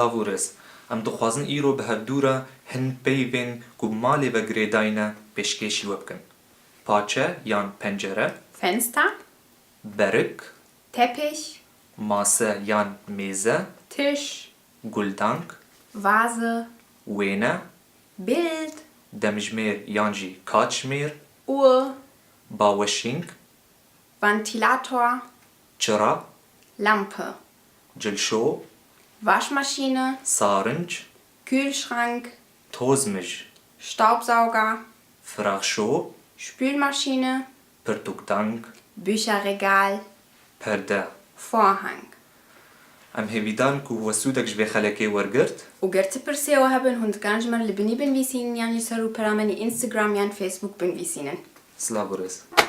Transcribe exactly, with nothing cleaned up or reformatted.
Silav û rêz. Em dixwazin îro bi hevdû re hin peyvên ku bi malê ve girêdayî ne pêşkêşî we bikin. Paçe yan pencere. Fenster. Berik. Teppich. Mase yan mêze. Tisch. Guldang. Vase. Wêne. Bild. Demjimêr yan jî katjimêr. Uhr. Baweşîng. Ventilator. Çira. Lampe. Cilşo. Waschmaschine. Sarinc. Kühlschrank. Tozmij. Staubsauger. Firaxşo. Spülmaschine. Pirtûkdang. Bücherregal. Perde. Vorhang. Em hêvîdar in ku we sûdek ji vê xelekê wergirt. Û ger ti pirsê we hebin, hûn dikarin ji me re li binî binivîsînin yan jî ser rûpela me yê Instagram yan Facebook binivîsînin. Silav û rêz.